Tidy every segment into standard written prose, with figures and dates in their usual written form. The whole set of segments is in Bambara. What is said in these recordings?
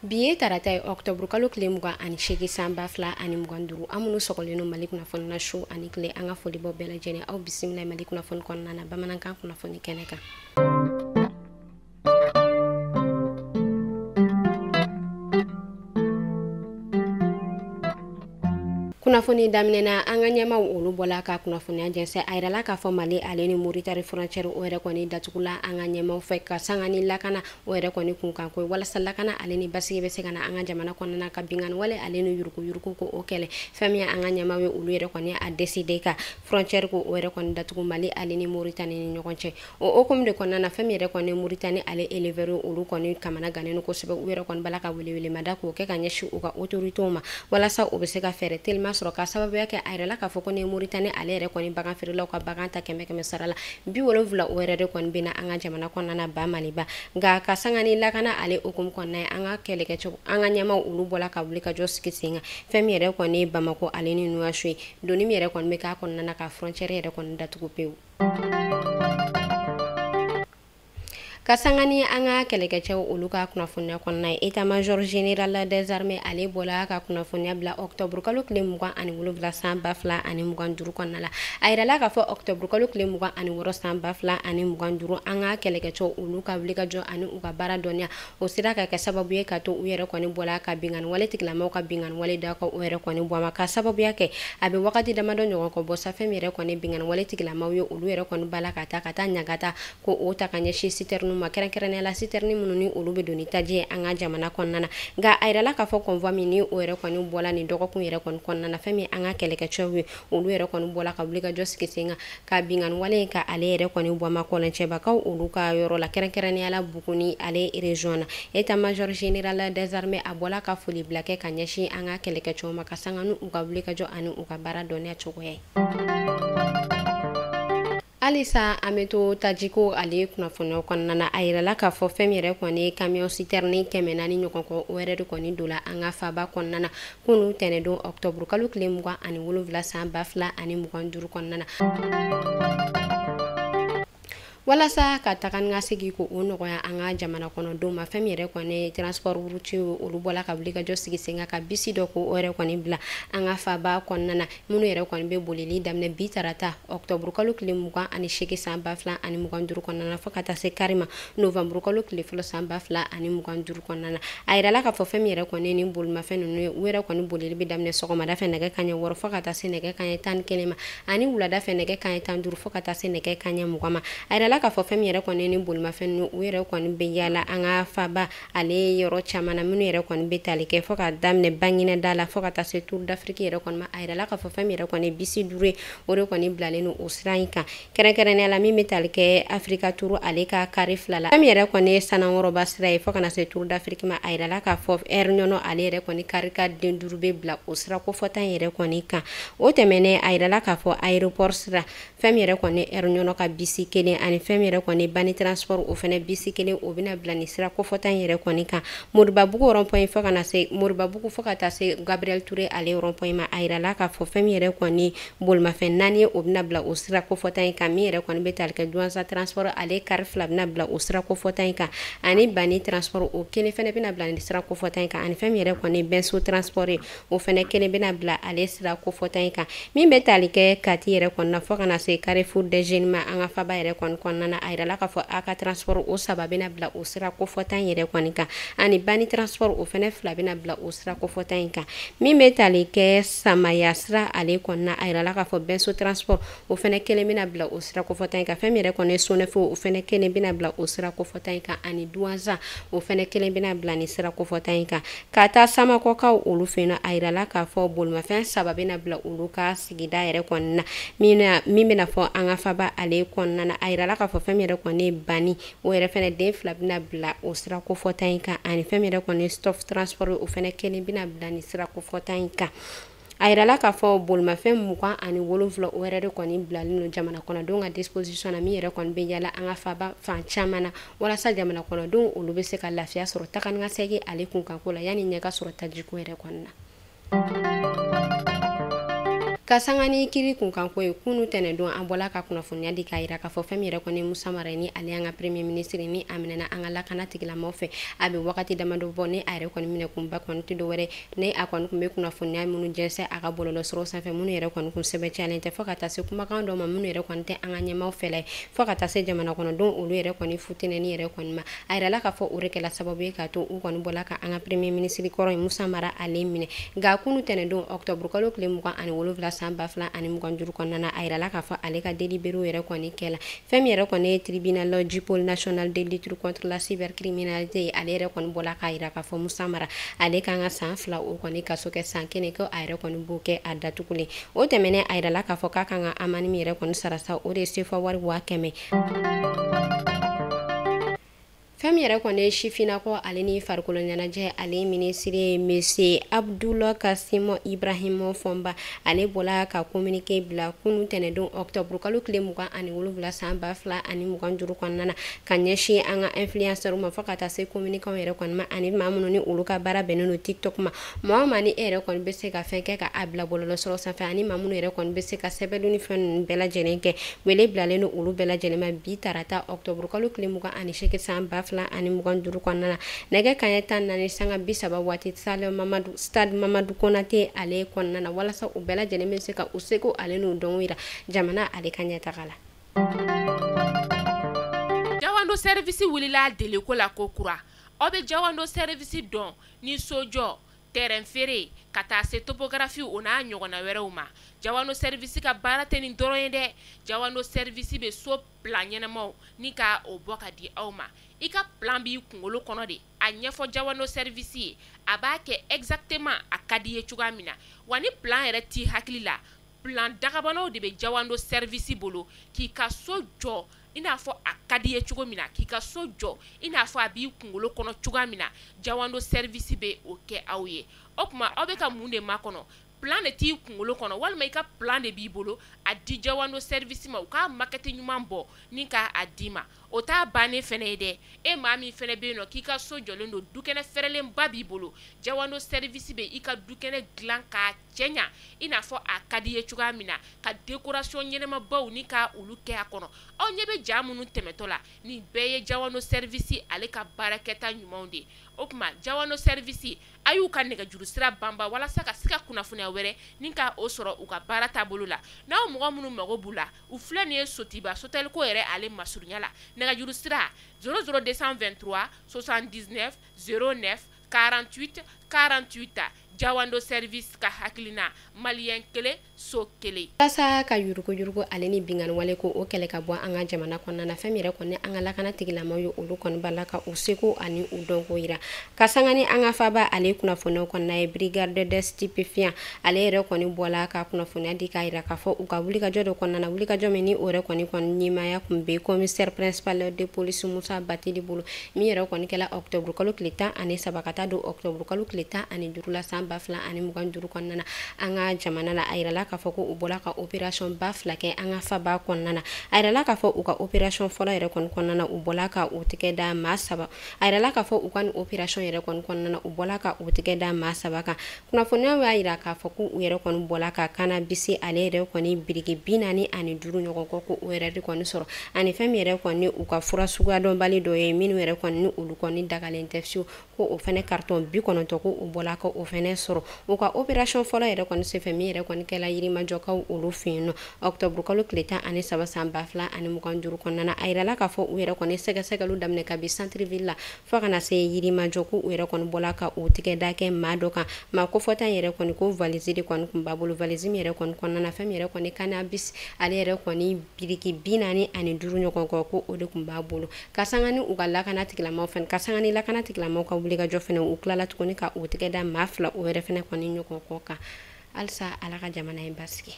Bi ye tarata ye, octobre kalo tile 28, san 2025. An minnu sɔgɔlen don Mali kunnafoni na su ani tile, an ka foli bɔ bɛɛ lajɛlen. Aw bisimila Mali kunnafoni kɔnɔna na, bamanankan kunnafoni kɛnɛ kan. Kunnafoni daminɛna, an ka ɲɛmaw olu bɔla ka kunnafoniya jɛnsɛn. A yirala k'a fɔ Mali ale ni Moritani frontière o yɛrɛ kɔni datugula an ka ɲɛmaw fɛ ka sanga ni lakana o yɛrɛ kɔni kunkan ko, walasa lakana ale ni basigi bɛ se ka na an ka jamana kɔnɔna, ka binkanni wale ale ni yuruku yuruku ko o kɛlɛ. Fɛn min ye an ka ɲɛmaw ye, olu yɛrɛ kɔni a décidé ka frontière ko o yɛrɛ kɔni datugu Mali ale ni Moritani ni ɲɔgɔn cɛ. O hukumu de kɔnɔna na, fɛn min yɛrɛ kɔni Moritani ale éleveurs, olu kɔni kamana gannen kosɛbɛ. U yɛrɛ kɔni bala ka welewelemada k'o kɛ ka ɲɛsin u ka autorités ma, walasa u bɛ se ka fɛɛrɛ telima sɔrɔ, ka sababuya kɛ a yɛrɛ la k'a fɔ ko ni Moritani ale yɛrɛ kɔni bagan feerelaw ka bagan ta 100 100 sara la, 70 o yɛrɛ de kɔni bɛ na an ka jamana kɔnɔna na ba Maliba. Nka ka sanga ni lakana ale hukumu kɔnɔna ye, an ka kɛlɛkɛcɛw, an ka ɲɛmaw olu bɔla ka wuli ka jɔ sigi sen kan. Fɛn min yɛrɛ kɔni ye Bamako ale ni Nouakchott ye, doni min yɛrɛ kɔni bɛ k'a kɔnɔna na, ka frontière yɛrɛ kɔni datugu pewu. Ka sanga ni an ka kɛlɛkɛcɛw olu ka kunnafoniya kɔnɔna ye, état major général des armées ale bɔla ka kunnafoniya bila octobre kalo tile 27, san 2025 kɔnɔna la. A yirala k'a fɔ octobre kalo tile 26, san 2025, an ka kɛlɛkɛcɛw olu ka wulikajɔ ani u ka baara dɔnniya, o sera ka kɛ sababu ye ka to u yɛrɛ kɔni bɔla ka binkanni wale tigilamaw ka binkanni wale da ka o yɛrɛ kɔni bɔ a ma, ka sababuya kɛ a bɛ wagati damadɔ ɲɔgɔn kɔ bɔ sa. Fɛn min yɛrɛ kɔni binkanni wale tigilamaw ye, olu yɛrɛ kɔni bala ka taa ɲagata ko o ta ka ɲɛsin citerne ma, kɛrɛnkɛrɛnnenya la citerne minnu ni olu bɛ don ni taji ye an ka jamana kɔnɔna na. Nka a yirala k'a fɔ convoi min ni o yɛrɛ kɔni bɔla nin dɔgɔkun yɛrɛ kɔni kɔnɔna na, fɛn min an ka kɛlɛkɛcɛw ye, olu yɛrɛ kɔni bɔla ka wuli ka jɔ sigi sen kan ka binkanni wale in ka ale yɛrɛ kɔni bɔ a ma kɔlɔncɛbakaw olu ka yɔrɔ la, kɛrɛnkɛrɛnnenya la Buguni ale région na. État major général des armées a bɔla ka foli bila kɛ ka ɲɛsin an ka kɛlɛkɛcɛw ma, ka sanga ni u ka wuli ka jɔ ani u ka baara dɔnniya cogoya ye. Halisa an bɛ to tajiko ale kunnafoniyaw kɔnɔna na. A yirala k'a fɔ fɛn min yɛrɛ kɔni ye camion citerne 400 ɲɔgɔn kɔ, o yɛrɛ de kɔni donna an ka faba kɔnɔna na kunun tɛnɛndon, octobre kalo tile 27, san 2025 kɔnɔna na, walasa ka taga ni ka segin ko o nɔgɔya an ka jamana kɔnɔdenw ma. Fɛn min yɛrɛ kɔni transport routier, olu bɔla ka wuli ka jɔ sigi sen kan ka bisi dɔ ko o yɛrɛ kɔni bila an ka faba kɔnɔna na, minnu yɛrɛ kɔni bɛ bolili daminɛ bi tarata, octobre kalo tile 28, san 2025 kɔnɔna na, fo ka taa se kari ma, novembre kalo tile 1, san 2025 kɔnɔna na. A yirala k'a fɔ fɛn min yɛrɛ kɔni ni bolimafɛn ninnu ye, u yɛrɛ kɔni bolili bɛ daminɛ sɔgɔmada fɛ nɛgɛ kanɲɛ 6 fo ka taa se nɛgɛ kanɲɛ 11 ma, ani wulada fɛ nɛgɛ kanɲɛ 15 fo ka taa se nɛgɛ kanɲɛ 20 ma. A yirala k'a fɔ fɛn min yɛrɛ kɔni ni bolimafɛn ninnu, u yɛrɛ kɔni bɛ yaala an ka faba ale yɔrɔ caman na, minnu yɛrɛ kɔni bɛ tali kɛ fo ka daminɛ Banginɛda la fo ka taa se Tour d'Afrique yɛrɛ kɔni ma. A yirala k'a fɔ fɛn min yɛrɛ kɔni bisi 5 ye, o de kɔni bilalen don o sira in kan, kɛrɛnkɛrɛnnenya la min bɛ tali kɛ Africa Tour ale ka kari 2 la. Fɛn min yɛrɛ kɔni ye Sanankɔrɔba sira ye fo ka na se Tour d'Afrique ma, a yirala k'a fɔ Air Ɲɔnɔ ale yɛrɛ kɔni kari ka den 5 bɛ bila o sira kofɔta in yɛrɛ kɔni kan. O tɛmɛnen, a yirala k'a fɔ aéroport sira, fɛn min yɛrɛ kɔni Air Ɲɔnɔ ka bisi kelen ani fɛn min yɛrɛ kɔni Bani Transport, o fɛnɛ bisi kelen, o bɛna bila nin sira kofɔta in yɛrɛ kɔni kan, Moribabugu rond-point fo ka na se Moribabugu fo ka taa se Gabriel Touré ale rond-point ma. A yirala k'a fɔ fɛn min yɛrɛ kɔni bolimafɛn 4 ye, o bɛna bila o sira kofɔta in kan. Min yɛrɛ kɔni bɛ tali kɛ Douentza Transport ale kari 2 bɛna bila o sira kofɔta in kan, ani Bani Transport, o kelen fɛnɛ bɛna bila nin sira kofɔta in kan, ani fɛn min yɛrɛ kɔni Benso Transport ye, o fɛnɛ kelen bɛna bila ale sira kofɔta in kan. Min bɛ tali kɛ Kati yɛrɛ kɔni na fo ka na se Carrefour des Jeunes ma an ka faba yɛrɛ kɔni kɔnɔna na, a yirala k'a fɔ a ka transport o 3 bɛna bila o sira kofɔta in yɛrɛ kɔni kan, ani Bani Transport, o fɛnɛ 2 bɛna bila o sira kofɔta in kan. Min bɛ tali kɛ Samaya sira ale kɔnɔna, a yirala k'a fɔ Benso Transport, o fɛnɛ kelen bɛna bila o sira kofɔta in kan. Fɛn min yɛrɛ kɔni ye Sonɛfo, o fɛnɛ kelen bɛna bila o sira kofɔta in kan, ani Douentza, o fɛnɛ kelen bɛna bila nin sira kofɔta in kan. Ka taa Samakɔkaw olu fɛ yen nɔ, a yirala k'a fɔ bolimafɛn 3 bɛna bila olu ka sigida yɛrɛ kɔnɔna na, min bɛna fɔ an ka faba ale kɔnɔna na. A yirala k'a fɔ fɛn min yɛrɛ kɔni ye Bani, o yɛrɛ fɛnɛ den 2 bɛna bila o sira kofɔta in kan, ani fɛn min yɛrɛ kɔni ye Stop Transport, o fɛnɛ kelen bɛna bila nin sira kofɔta in kan. A yirala k'a fɔ bolimafɛn 27, o yɛrɛ de kɔni bilalen don jamana kɔnɔdenw ka disposition na, min yɛrɛ kɔni bɛ yala an ka faba fan caman na, walasa jamana kɔnɔdenw olu bɛ se ka lafiya sɔrɔ taga ni ka segin ale kunkanko la, yanni ɲɛ ka sɔrɔ tajiko yɛrɛ kɔni na. Ka sanga ni kiri kunkanko ye, kunu tɛnɛndon an bɔla ka kunnafoniya di k'a yira k'a fɔ fɛn min yɛrɛ kɔni Musa Mara ni ale y'an ka premier ministre ni a minɛna an ka lakana tigilamaw fɛ, a bɛ wagati damadɔ bɔ. Ni a yɛrɛ kɔni minɛ kunba kɔni tɛ dɔwɛrɛ, ni a kɔni tun bɛ kunnafoniya minnu jɛnsɛn a ka bɔlɔlɔsɔrɔ sanfɛ, minnu yɛrɛ kɔni kun sɛbɛntiyalen tɛ, fo ka taa se kumakan dɔw ma minnu yɛrɛ kɔni tɛ an ka ɲɛmaaw fɛla ye, fo ka taa se jamana kɔnɔdenw olu yɛrɛ kɔni futinɛni yɛrɛ kɔni ma. A yirala k'a fɔ o de kɛla sababu ye k'a to u kɔni bɔla ka an ka premier ministre kɔrɔ ye Musa Mara ale minɛ. Nka kunu tɛnɛndon octobre kalo tile 27 san 2025 kɔnɔna na, a yirala k'a fɔ ale ka délibéré yɛrɛ kɔni kɛla. Fɛn min yɛrɛ kɔni ye tribunal du pôle national de lutte contre la cybercriminalité ye, ale yɛrɛ kɔni bɔla k'a yira k'a fɔ Musa Mara ale kan ka san 2 o kɔni kaso kɛ, san 1 ko a yɛrɛ kɔni b'o kɛ a datugulen. O tɛmɛnen, a yirala k'a fɔ k'a kan ka amani min yɛrɛ kɔni sara sa, o de ye sefa wari 100 000. Fɛn min yɛrɛ kɔni ye sifinnakɔ ale ni farikolo ɲɛnajɛ ale minisiri ye, monsieur Abdoul Kassim Ibrahim Fomba, ale bɔla ka communiqué bila kunu tɛnɛndon octobre kalo tile 27 san 2025 kɔnɔna na, ka ɲɛsin an ka influenceur ma, fo ka taa se communicant yɛrɛ kɔni ma, ani maa minnu ni olu ka baara bɛnnen don TikTok ma. Maa o maa ni e yɛrɛ kɔni bɛ se ka fɛn kɛ ka a bila bɔlɔlɔsɔrɔ sanfɛ, ani maa minnu yɛrɛ kɔni bɛ se ka sɛbɛnni ni fɛn ninnu bɛɛ lajɛlen kɛ, wele bilalen don olu bɛɛ lajɛlen ma bi tarata octobre kalo tile 28 san 2025 kɔnɔna na, nɛgɛ kanɲɛ 14 sanga 30 waati, stade Mamadu Konate ale kɔnɔna na, walasa u bɛɛ lajɛlen bɛ se ka u seko ale n'u dɔnko yira jamana ale ka ɲɛtaga la. Jawando Service wulila deliko la ko kura. Aw bɛ Jawando Service dɔn ni sojɔ, terrain feere, ka taa se topographie, o n'a ɲɔgɔnna wɛrɛw ma. Jawando Service ka baara tɛ nin dɔrɔn ye dɛ. Jawando Service bɛ so plan ɲɛnamaw ni ka o bɔ ka di aw ma. I ka plan b'i kunkolo kɔnɔ de, a ɲɛfɔ Jawando Service ye, a b'a kɛ exactement a ka di ye cogoya min na. Wa ni plan yɛrɛ t'i hakili la, plan dagabanaw de bɛ Jawando Service bolo k'i ka so jɔ i n'a fɔ a ka di ye cogo min na, k'i ka so jɔ i n'a fɔ a b'i kunkolo kɔnɔ cogoya min na. Jawando Service bɛ o kɛ aw ye. O tuma aw bɛ ka mun de makɔnɔ? Plan de t'i kunkolo kɔnɔ, walima i ka plan de b'i bolo, a di Jawando Service ma, u k'a maquette ɲuman bɔ ni k'a d'i ma. O t'a bannen fɛnɛ ye dɛ. E maa min fɛnɛ bɛ yen nɔ k'i ka so jɔlen don, dukɛnɛ fɛrɛlenba b'i bolo, Jawando Service bɛ i ka dukɛnɛ dilan k'a cɛɲa i n'a fɔ a ka di ye cogoya min na, ka décoration ɲɛnamabaw ni ka olu kɛ a kɔnɔ. Aw ɲɛ bɛ ja minnu tɛmɛtɔ la, nin bɛɛ ye Jawando Service ale ka baarakɛta ɲumanw de ye. O tuma Jawando Service, a y'u ka nɛgɛjuru sira banba walasa ka se ka kunnafoniya wɛrɛ ni ka o sɔrɔ u ka baara taabolo la. N'aw mɔgɔ minnu mago b'u la, u filɛ nin ye Sotiba Sotelko yɛrɛ ale masurunya la, nɛgɛjuru sira 00223 79 09 48 48. Jawando Service ka hakilina, maliyɛn kelen so kelen. Walasa ka yuruguyurugu ale ni binkanni wale ko o kɛlɛ ka bɔ an ka jamana kɔnɔna na, fɛn min yɛrɛ kɔni an ka lakana tigilamaw ye, olu kɔni b'a la ka u seko ani u dɔnko yira. Ka sanga ni an ka faba ale kunnafoniyaw kɔnɔna ye, brigade des stupéfiants ale yɛrɛ kɔni bɔla ka kunnafoniya di k'a yira k'a fɔ u ka wulikajɔ dɔ kɔnɔna na, wulikajɔ min ni o yɛrɛ kɔni ɲɛmaaya tun bɛ commissaire principal de police Musa Batili bolo, min yɛrɛ kɔni kɛla octobre kalo tile 13 ka taa don octobre kalo tile 15 la san 2025 kɔnɔna na an ka jamana la. A yirala k'a fɔ ko u bɔra ka opération ba fila kɛ an ka faba kɔnɔna na. A yirala k'a fɔ u ka opération fɔlɔ yɛrɛ kɔni kɔnɔna na, u bɔla ka u tɛgɛ da maa saba. A yirala k'a fɔ u ka nin opération yɛrɛ kɔni kɔnɔna na, u bɔla ka u tɛgɛ da maa saba kan. Kunnafoniyaw y'a yira k'a fɔ ko u yɛrɛ kɔni bɔla ka cannabis ale yɛrɛ kɔni biriki 45 ɲɔgɔn kɔ, ko o yɛrɛ de kɔni sɔrɔ, ani fɛn min yɛrɛ kɔni u ka fura suguya dɔnbali dɔ ye, minnu yɛrɛ kɔni ni olu kɔni dagalen tɛ fiyewu, ko o fɛnɛ carton 90, ko u bɔla ka o fɛnɛ sɔrɔ. U ka opération fɔlɔ yɛrɛ kɔni senfɛ, min yɛrɛ kɔni kɛla Yirimajɔkaw olu fɛ yen nɔ octobre kalo tile 13 san 2025 kɔnɔna na, a yirala k'a fɔ u yɛrɛ kɔni sɛgɛsɛgɛliw daminɛ kabi centre ville la fo ka na se Yirimajɔ, ko u yɛrɛ kɔni bɔla ka u tigɛ da kɛ maa dɔ kan. Maa kofɔta yɛrɛ kɔni, ko valise de kɔni tun b'a bolo, valise min yɛrɛ kɔni kɔnɔna na, fɛn min yɛrɛ kɔni cannabis ale yɛrɛ kɔni biriki 45 ɲɔgɔn kɔ, ko o de tun b'a bolo. Ka sanga ni u ka lakana tigilamaw fɛnɛ, ka sanga ni lakana tigilamaw ka wulikajɔ fɛnɛ, u tilala tuguni ka u tigɛ da maa fila o yɛrɛ fɛnɛ kɔni ɲɔgɔn kɔ kan. Halisa Ala ka jamana in basigi.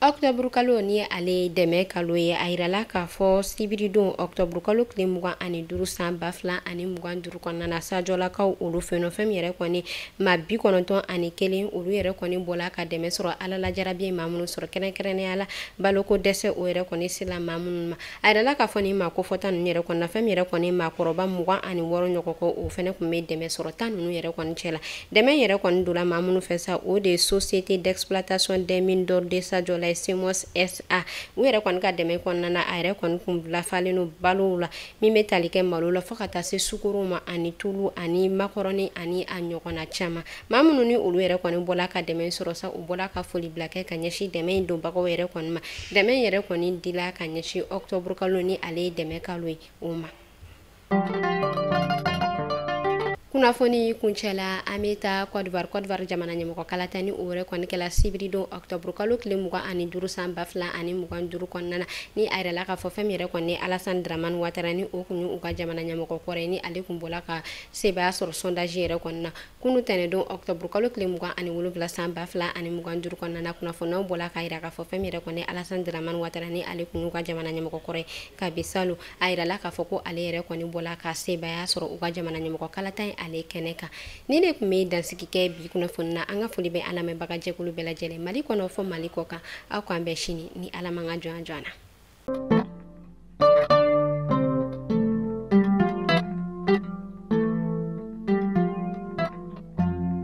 Octobre kalo ni ale dɛmɛ kalo ye, a yirala k'a fɔ sibiridon octobre kalo tile 25 san 2025 kɔnɔna na, Sajɔlakaw olu fɛ yen, fɛn min yɛrɛ kɔni maa 91, olu yɛrɛ kɔni bɔla ka dɛmɛ sɔrɔ. Ala lajarabi ye maa minnu sɔrɔ, kɛrɛnkɛrɛnnenya la baloko dɛsɛ o yɛrɛ kɔni sela maa minnu ma. A yirala k'a fɔ nin maa kofɔta ninnu yɛrɛ kɔni na, fɛn min yɛrɛ kɔni maakɔrɔba 26 ɲɔgɔn kɔ, o fɛnɛ tun bɛ dɛmɛ sɔrɔ ta ninnu yɛrɛ kɔni cɛ la. Dɛmɛ yɛrɛ kɔni donna maa minnu fɛ sa, o de ye Société d'exploitation des mines d'or de Sajɔla ye, SEMOS SA. U yɛrɛ kɔni ka dɛmɛ kɔnɔna na, a yɛrɛ kɔni kun lafalen don balow la, min bɛ tali kɛ malo la fo ka taa se sukaro ma, ani tulu, ani makɔrɔni, ani a ɲɔgɔnna caman. Maa minnu ni olu yɛrɛ kɔni bɔla ka dɛmɛ sɔrɔ sa, u bɔla ka foli bila kɛ ka ɲɛsin dɛmɛ in donbagaw yɛrɛ kɔni ma. Dɛmɛ yɛrɛ kɔni dila ka ɲɛsin octobre kalo ni ale ye dɛmɛ kalo ye o ma. Kunnafoni kuncɛla, an bɛ taa Côte d'Ivoire. Côte d'Ivoire jamana ɲɛmɔgɔ kalata ni o yɛrɛ kɔni kɛla sibiridon octobre kalo tile 25 san 2025 kɔnɔna na, ni a yɛrɛ la k'a fɔ fɛn min yɛrɛ kɔni Alassane Dramane Ouattara, ni o kun ye u ka jamana ɲɛmɔgɔ kɔrɔ ye, ni ale kun bɔla ka sebaaya sɔrɔ sondage yɛrɛ kɔni na kunu tɛnɛdon octobre kalo tile 27 san 2025 kɔnɔna na. Kunnafoniyaw bɔla k'a yira k'a fɔ fɛn min yɛrɛ kɔni Alassane Dramane Ouattara, ni ale kun y'u ka jamana ɲɛmɔgɔ kɔrɔ ye kabi salon, a yirala k'a fɔ ko ale yɛrɛ kɔni bɔla ka sebaaya sɔrɔ u ka jamana ɲɛmɔgɔ kalata in ale kɛnɛ kan. Ni ne tun bɛ dansigi kɛ bi kunnafoni na. An ka foli bɛ an lamɛnbaga jɛkulu bɛɛ lajɛlen, Mali kɔnɔ fɔ Mali kɔ kan. Aw k'an bɛn sini ni Ala man ka jɔn jɔn na.